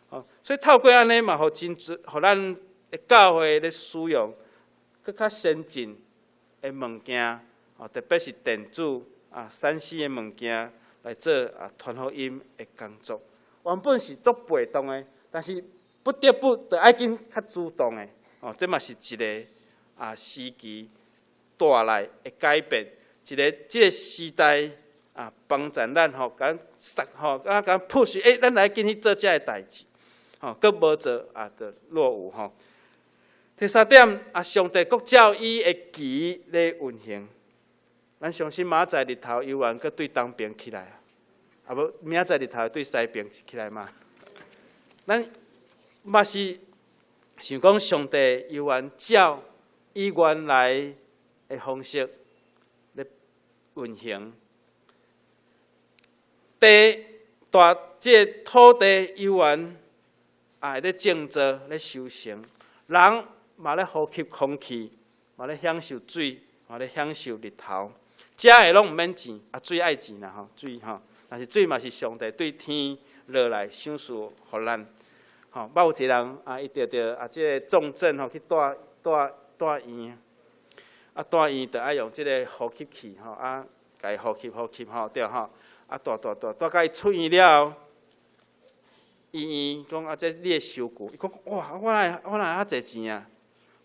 吼，所以透過按呢嘛，予真濟，予咱的教會咧使用閣較先進的物件，吼，特別是電子啊、3C 的物件來做啊傳福音的工作。原本是足被動的，但是不得不著愛緊較主動的，哦，這嘛是一个啊時期帶來的改變，一个這个時代啊幫助咱吼，共咱吼，啊共咱 push，欸，咱來緊去做這个代誌，吼，閣無做啊，就落伍吼。第三點啊，上帝閣照伊的期咧運行，咱相信明仔載日頭猶原閣對東邊起來啊，啊無明仔載日頭對西邊起來嘛？咱嘛是想講上帝猶原照伊原來的方式咧運行，地大這个土地猶原啊會咧種作咧收成，人嘛咧呼吸空氣，嘛咧享受水，嘛咧享受日頭。食的攏毋免錢，啊水愛錢啦吼，水吼，但是水嘛是上帝對天落來賞賜予咱。吼，捌有一個人啊，伊著著啊，這个重症吼，去蹛院，啊蹛院著愛用這个呼吸器吼，啊，共伊呼吸呼吸吼，對吼，啊蹛蹛蹛蹛到伊出院了後，醫院講啊，這你的收據，伊講哇，我哪會遐濟錢啊？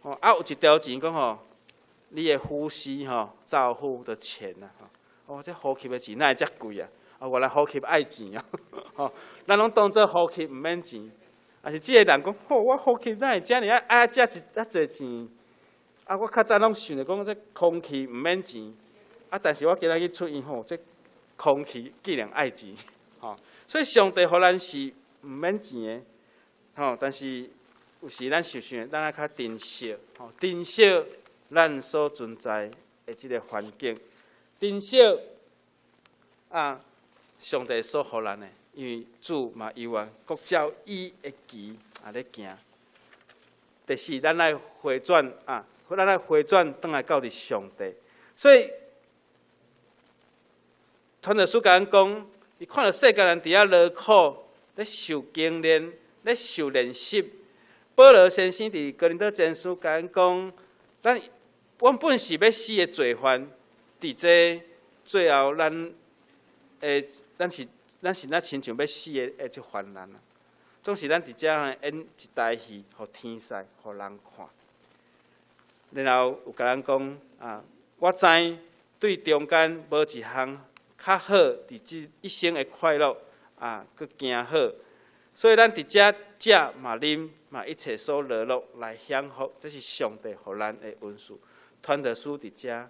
吼，啊有一條錢講吼，你的呼吸吼照護的錢啊，吼，哦，這呼吸的錢哪會遮貴啊？啊，原來呼吸愛錢啊，吼，咱攏當做呼吸毋免錢，啊是這个人講，吼，我呼吸哪會遮爾愛遮一遮濟錢？啊，我較早攏想著講這空氣毋免錢，啊，但是我今仔去出院吼，這空氣竟然愛錢，吼，所以上帝予咱是毋免錢的，吼，但是有時咱想想，咱愛較珍惜，吼，珍惜咱所存在的這个環境，珍惜啊，上帝所予咱的，因為主嘛猶原閣照伊的期啊咧行。第四，咱愛回轉啊，咱愛回轉轉來到佇上帝。所以，傳道書共咱講，伊看著世間人佇遐勞苦，咧受經練，咧受練習。保羅先生佇哥林多前書共咱講，咱原本是欲死的罪犯，佇這最後咱會，咱是若親像欲死的這犯人啊。總是咱佇遮演一台戲，予天使，予人看。然後有共咱講啊，我知對中間無一項較好，佇這一生的快樂啊，閣行好。所以咱佇遮食嘛啉嘛，一切所樂樂來享福，這是上帝予咱的恩賜。傳道書佇遮，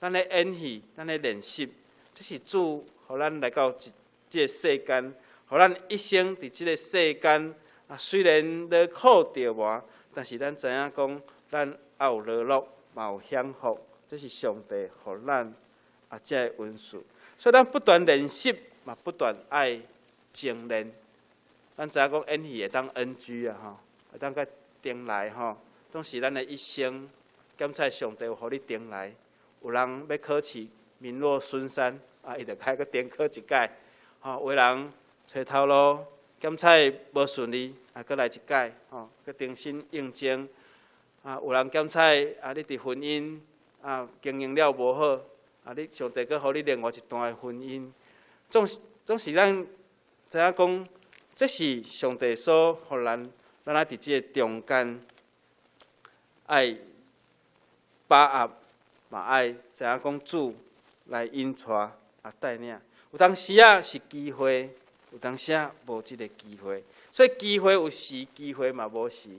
咱咧演戲，咱咧練習，這是主予咱來到這這个世間，予咱一生佇這个世間啊，雖然勞苦折磨，但是咱知影講，咱猶有樂樂，嘛有享福，這是上帝予咱啊，這个恩賜。所以咱不斷練習，嘛不斷愛精練。咱知影講演戲會當 NG 啊，吼，會當閣重來吼，總是咱的一生。感謝上帝有予你重來，有人欲考試名落孫山，啊，伊就開閣重考一擺，吼，有人揣頭路，檢測無順利，啊，閣來一擺，吼，閣重新應徵。啊，有人檢測啊，你佇婚姻啊經營了無好，啊，你上帝閣予你另外一段的婚姻，總是咱知影講，這是上帝所予咱，咱愛佇這個中間愛把握，嘛愛知影講主來引帶啊帶領。有當時仔是機會，有當時仔無這个機會，所以機會有時，機會嘛無時。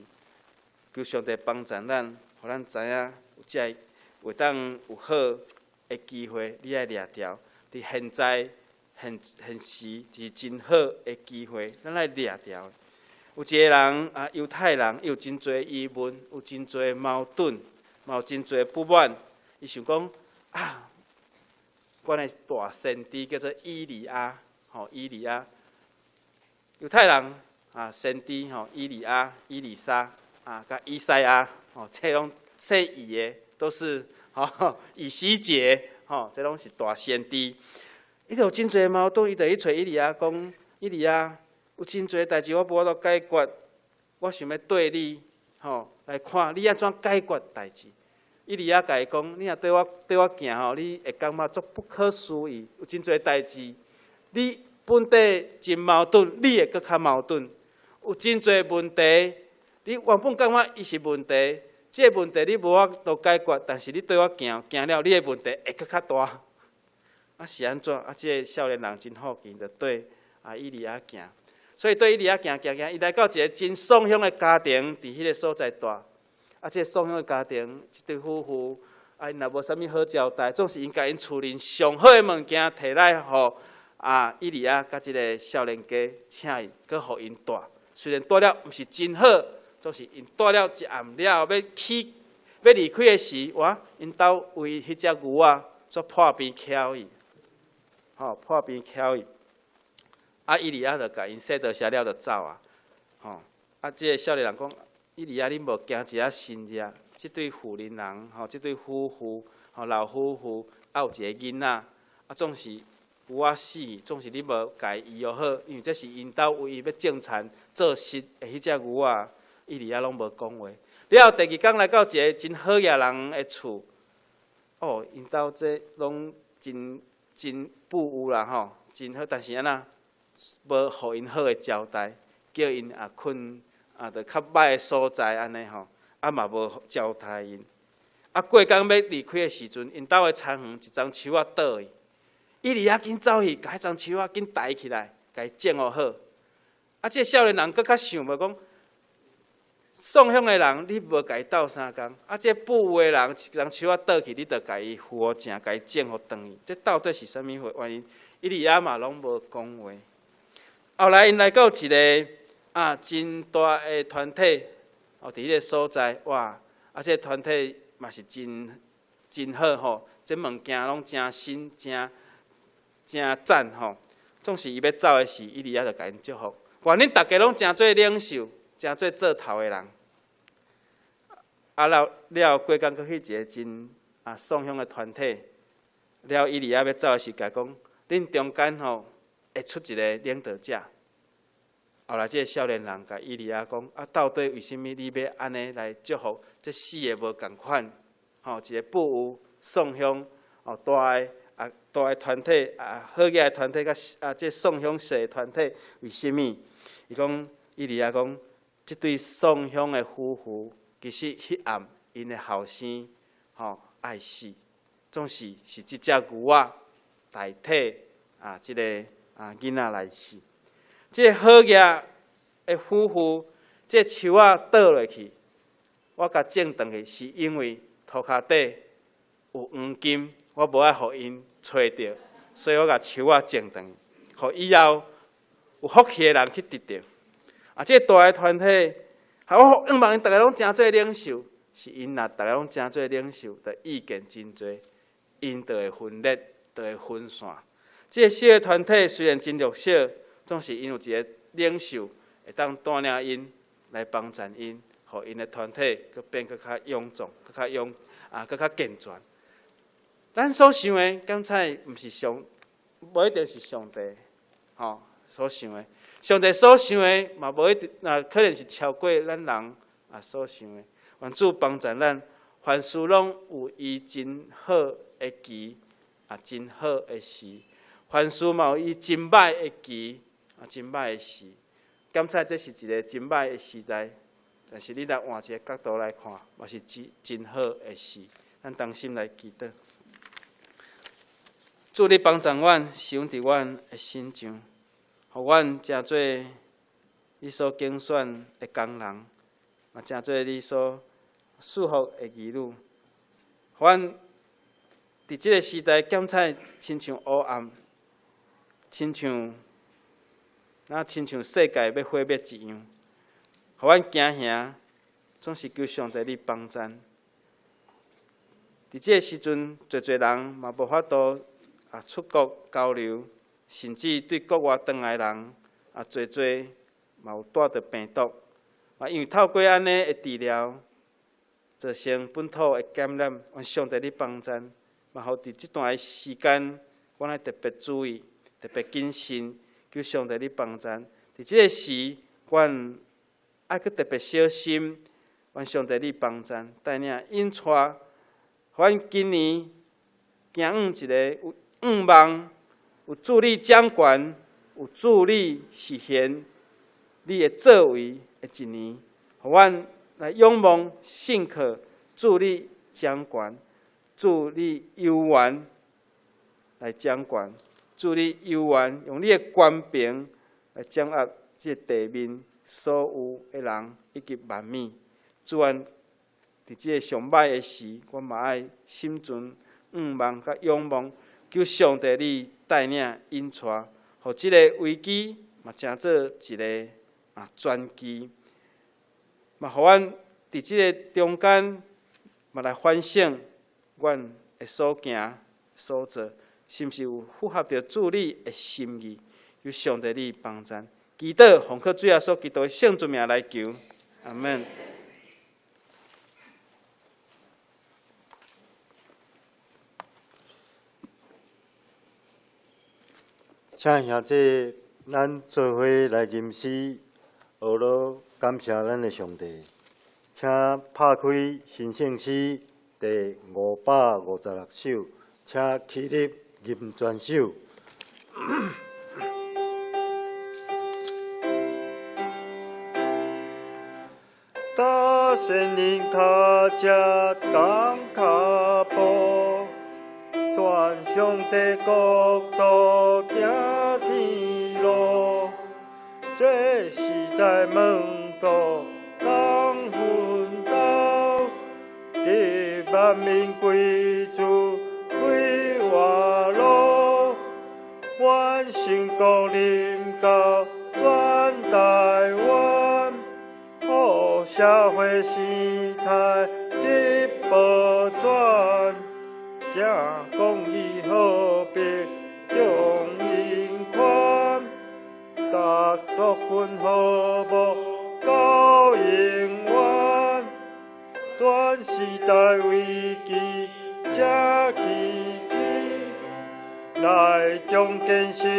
求上帝幫助咱，予咱知影有這个會當有好的機會，你愛掠著。佇現在現現時是真好的機會，咱愛掠著。有一个人啊，猶太人，伊有真濟疑問，有真濟矛盾，嘛有真濟不滿。伊想講啊，阮的大先知叫做以利亞，吼，以利亞。猶太人啊，先知吼，以利亞、以利沙啊，佮以賽亞，吼，這攏姓以的，都是吼以西結，吼，這攏是大先知。伊就有真濟矛盾，伊就去揣以利亞講，以利亞有真濟代誌我無法度解決，我想欲對你吼來看，你按怎解決代誌？以利亞共伊講，你若對我行吼，你會感覺足不可思議，有真濟代誌，你本底真矛盾，你會閣較矛盾。有真濟問題，你原本感覺伊是問題，這个問題你無法度解決，但是你對我行行了，你的問題會閣較大。啊是按怎？啊，這个少年人真好奇，就對啊以利亞行。所以對以利亞行行行，伊來到一个真喪鄉的家庭，佇彼个所在蹛。啊，這个喪鄉的家庭，這對夫婦，啊，𪜶若無啥物好招待，總是𪜶共𪜶厝裡上好的物件提來予啊以利亞佮這个少年家，請伊，閣予𪜶蹛。雖然蹛了毋是真好，總是𪜶蹛了一暗了後，欲去欲離開的時，哇！𪜶兜為彼隻牛仔煞破病蹺去，吼破病蹺去。啊，以利亞就共𪜶說多謝了就走啊，吼！啊，這个少年人講：以利亞，你無驚一下神跡？這對婦人人，吼，這對夫婦，吼老夫婦，啊有一个囡仔，啊總是牛仔死，總是你無共伊醫好，因為這是𪜶兜唯一欲種田做食的彼隻牛仔，以利亞攏無講話。了後第二工來到一个真好額人的厝，哦，𪜶兜這攏真真富有啦吼，真好，但是按怎無予𪜶好的招待，叫𪜶啊睏啊，佇較䆀的所在按呢吼，啊嘛無招待𪜶。啊過工欲離開的時陣，𪜶兜的田園一叢樹仔倒去，以利亞緊走去，共彼叢樹仔緊抬起來，共伊種予好。啊，這个少年人閣較想欲講，喪鄉的人你無共伊鬥相共，啊，這富有的人一叢樹仔倒去，你就共伊扶正，共伊種予轉去，這到底是啥物原因？以利亞嘛攏無講話。後來𪜶來到一个啊真大的團體，哦，佇彼个所在，哇！啊，這个團體嘛是真真好吼，這物件攏誠新、誠誠讚吼。總是伊欲走的時，以利亞就共𪜶祝福。願恁逐家攏成做領袖，成做做頭的人。啊了了，過工閣去一个真啊喪鄉的團體，了以利亞欲走的時，共伊講：恁中間吼會出一个領導者。後來這个少年人共以利亞講：啊，到底為啥物你欲按呢來祝福這四个無仝款？吼，一个富有喪鄉哦，大的啊大的團體啊，好額的團體，佮啊這喪鄉細的團體，為啥物？伊講以利亞講，這對喪鄉的夫婦，其實彼暗𪜶的後生吼愛死，總是是這隻牛仔代替啊這个啊囡仔來死。這个好額的夫婦，這個樹仔倒落去，我共種轉去，是因為塗跤底有黃金，我無愛予𪜶揣著，所以我共樹仔種轉去，予以後有福氣的人去得著。啊，這個大的團體，我希望𪜶逐个攏成做領袖，是𪜶若逐家攏成做領袖，就意見真濟，𪜶就會分裂，就會分散。這个小的團體雖然真弱小，總是𪜶有一個領袖會當帶領𪜶來幫贊𪜶，予𪜶的團體閣變閣較勇壯，閣較勇啊，閣較健全。咱所想的，敢才毋是上，無一定是上帝吼所想的。上帝所想的嘛，無一定，啊，可能是超過咱人啊所想的。願主幫助咱，凡事攏有伊真好的期，啊，真好的時；凡事嘛有伊真歹的期，啊，真歹的時。敢猜這是一个真歹的時代，但是你來換一个角度來看，嘛是真真好的時。咱同心來祈禱，主你幫助阮，施恩佇阮的身上，予阮成做你所揀選的工人，嘛成做你所賜福的兒女。予阮佇這个時代，感覺親像烏暗，親像若親像世界欲毀滅一樣，予阮驚嚇，總是求上帝你幫贊。佇這个時陣，濟濟人嘛無法度啊出國交流，甚至對國外轉來人啊，濟濟嘛有帶著病毒，嘛因為透過按呢的治療，造成本土的感染。願上帝你幫贊，嘛予佇這段的時間，阮愛特別注意，特別謹慎，求上帝你幫贊。佇這个時，阮愛閣特別小心，願上帝你幫贊，帶領引帶。予阮今年行往一个有向望、有主你掌權、有主你實現你的作為的一年，予阮來仰望、信靠主你掌權，主你猶原來掌權，主你猶原用你的權柄來掌握這个地面所有的人以及萬物。主阮佇這个上歹的時，阮嘛愛心存向望佮仰望，求上帝你帶領引帶，予這个危機嘛成做一个啊轉機，嘛予阮佇這个中間嘛來反省阮的所行所做，是毋是有符合著主你的心意？求上帝你幫贊，祈禱奉靠主耶穌基督的聖尊名來求，阿門。請兄弟，咱做伙來吟詩，學囉感謝咱的上帝。請拍開神聖詩第556首，請起立吟全首。大仙人跤跡仝跤步，傳上帝國度行天路，這時代門徒同奮鬥，得萬民歸主開活路，願神國臨到全台灣，予社會生態得保全。行公義和平中永寬，逐族群和睦到永遠。全時代危機這危機，來重建心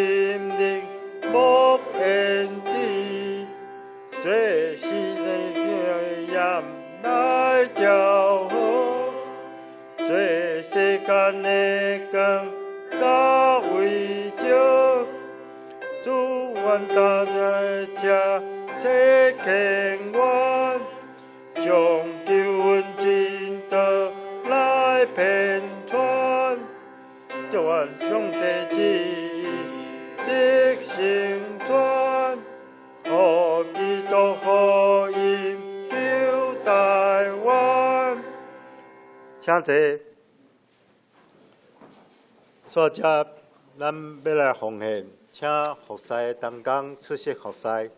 靈莫延遲。這時代經驗來調和。這世間的光甲微照，主願大家這虔願，將救恩真道來遍傳，願上帝旨意得成全，予基督福音救台灣。請坐。煞接咱欲來奉獻，請服侍同工出席服侍。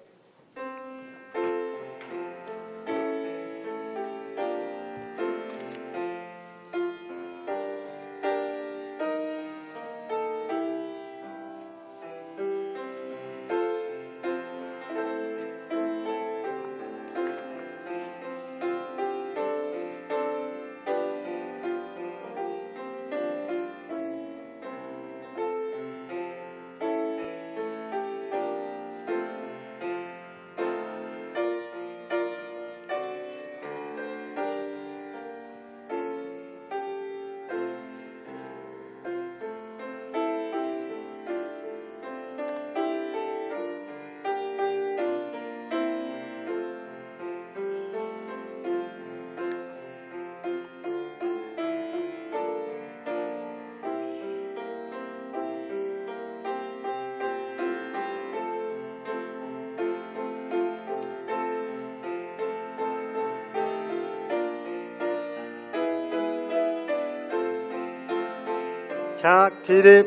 請起立。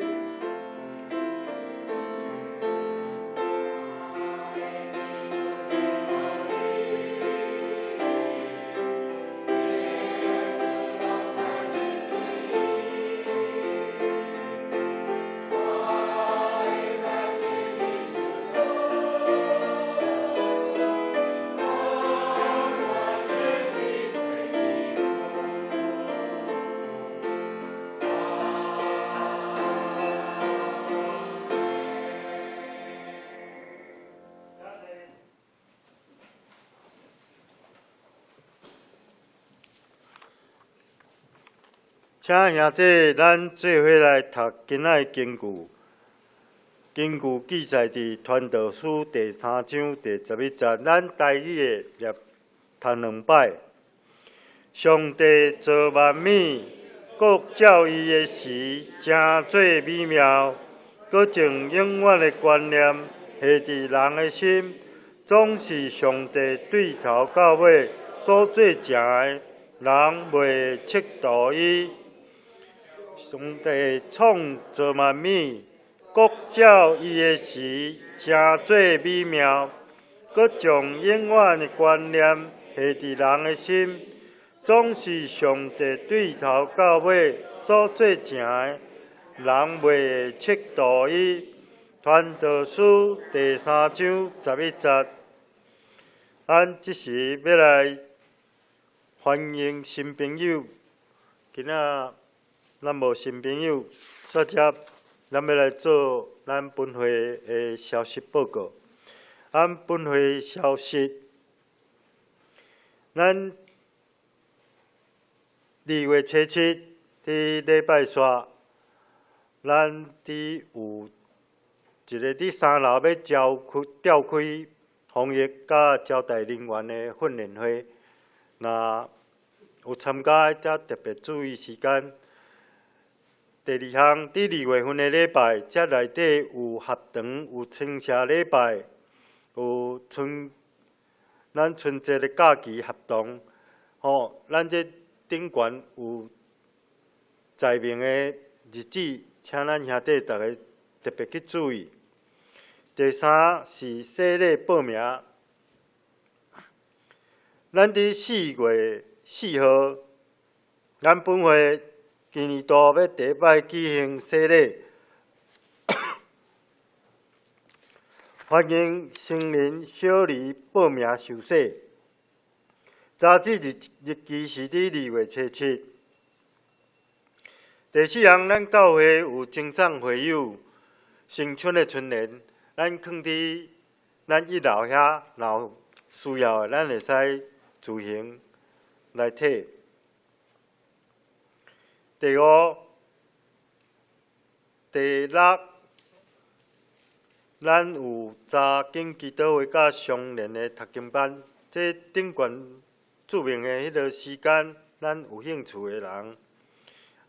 請兄弟，咱做伙來讀今仔的經句。經句記載佇傳道書第三章第十一節，咱台語的來讀兩擺。上帝造萬物，閣照伊的時，成做美妙，閣將永遠的觀念下佇人的心，總是上帝對頭到尾所做成的，人袂會測度伊。上帝創造萬物，閣照伊的時，成做美妙，閣將永遠的觀念下佇人的心，總是上帝對頭到尾所做成的，人袂會測度伊。傳道書第三章十一節。咱這時欲來歡迎新朋友，今仔咱無新朋友，煞接咱欲來做咱分會的消息報告。咱分會消息，咱二月初七佇禮拜三，咱佇有一个佇三樓欲召開召開防疫佮招待人員的訓練會，若有參加的，則特別注意時間。第二項，佇二月份的禮拜，這內底有合堂、有稱謝禮拜、有春咱春節的假期合堂，吼，咱這頂懸有載明的日子，請咱兄弟逐家特別去注意。第三是洗禮報名，咱佇4月4號，咱本會今年度欲第一擺舉行洗禮，歡迎成人小兒報名受洗。截止日日期是佇二月初七。第四項，咱教會有贈送會友新春的春聯，咱囥佇咱一樓遐，若有需要的，咱會使自行來提。第五、第六，咱有查經祈禱會佮相連的讀經班，這頂懸註明的彼个時間，咱有興趣的人，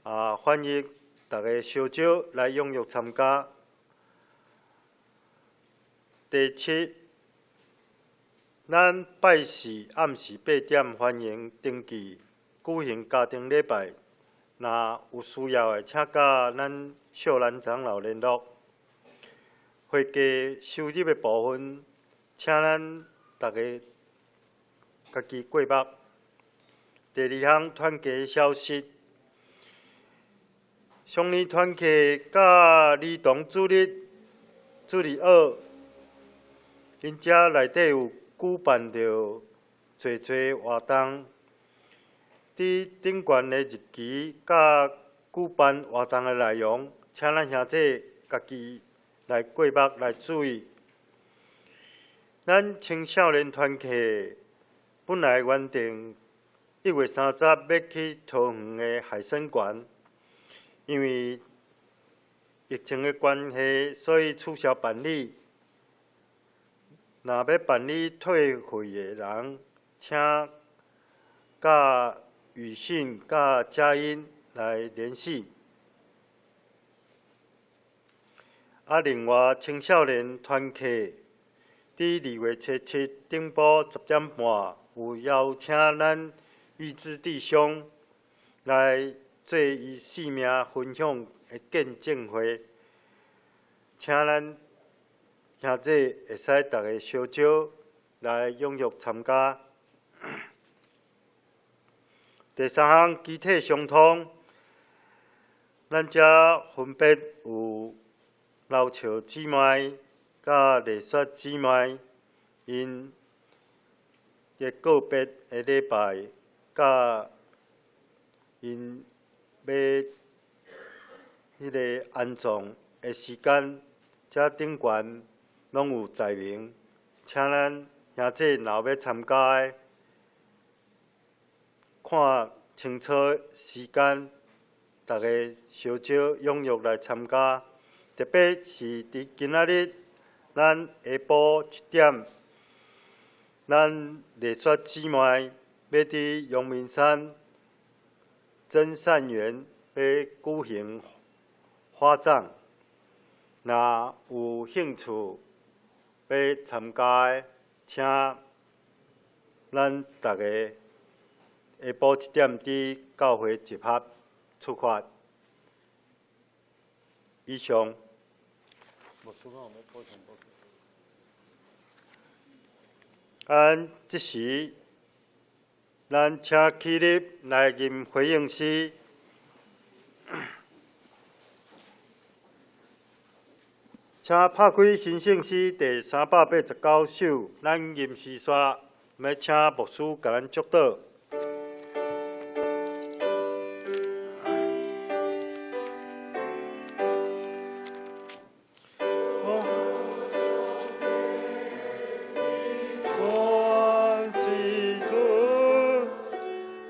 啊，歡迎逐家相招來踴躍參加。第七，咱拜四暗時八點歡迎登記舉行家庭禮拜。若有需要的，請佮咱秀蘭長老聯絡。會計收入的部分，請咱逐家家己過目。第二項團契消息，少年團契佮兒童主日主日學，𪜶遮內底有舉辦著濟濟活動。佇頂懸的日期佮舉辦活動的內容，請咱兄弟家己來過目來注意。咱青少年團契本來原定1月30欲去桃園的海參館，因為疫情的關係，所以取消辦理。若欲辦理退費的人，請佮雨信佮佳音來聯繫。啊，另外青少年團契佇二月初七頂晡10點半，有邀請咱玉芝弟兄來做伊生命分享的見證會，請咱兄弟會使逐个相招來踴躍參加。第三項，肢體相通，咱遮分別有劉笑姊妹佮麗雪姊妹，𪜶的告別的禮拜，佮𪜶欲彼个安葬的時間，遮頂懸攏有載明，請咱兄弟若有欲參加的，看清楚時間，逐个相招踴躍來參加。特別是佇今仔日，咱下晡7點，咱麗雪姊妹欲佇陽明山真善園欲舉行火葬，若有興趣欲參加的，請咱逐个下晡7點佇教會集合出發。以上。牧師講有欲補充補充。按這時，咱請起立來吟回應詩。請拍開神聖詩第389首，咱吟詩煞，欲請牧師共咱祝禱。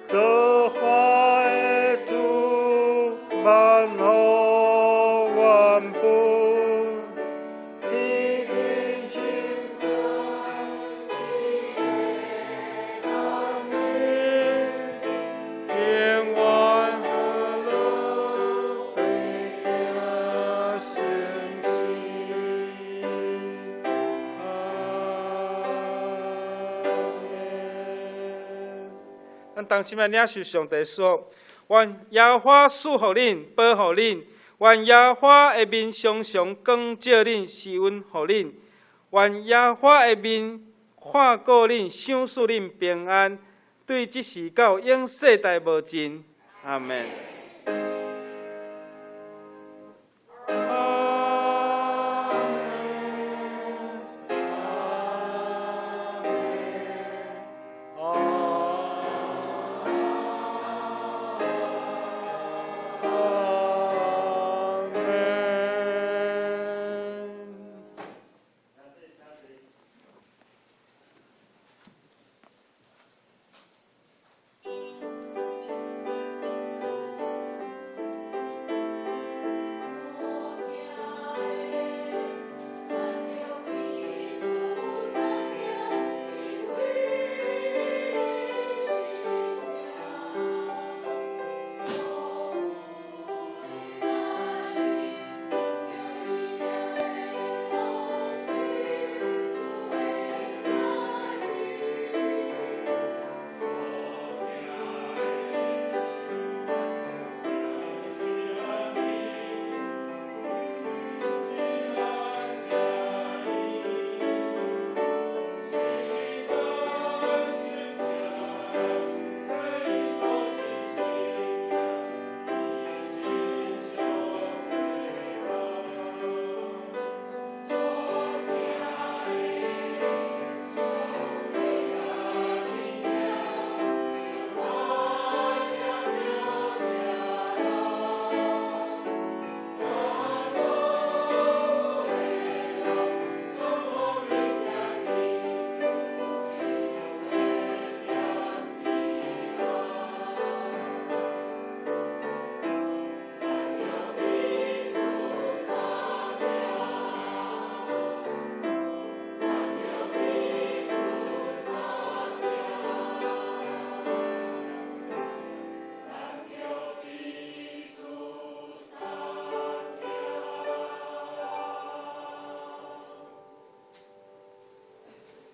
造化的主，萬福萬福，天頂神山的永遠和樂，白行成聖。阿們。咱同心來領受上帝祝福，願耶和華賜福恁，保護恁；願耶和華的面常常光照恁，施恩予恁；願耶和華的面看顧恁，賞賜恁平安。對這時到永世代無盡。阿們。阿們。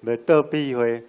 欲倒閉會。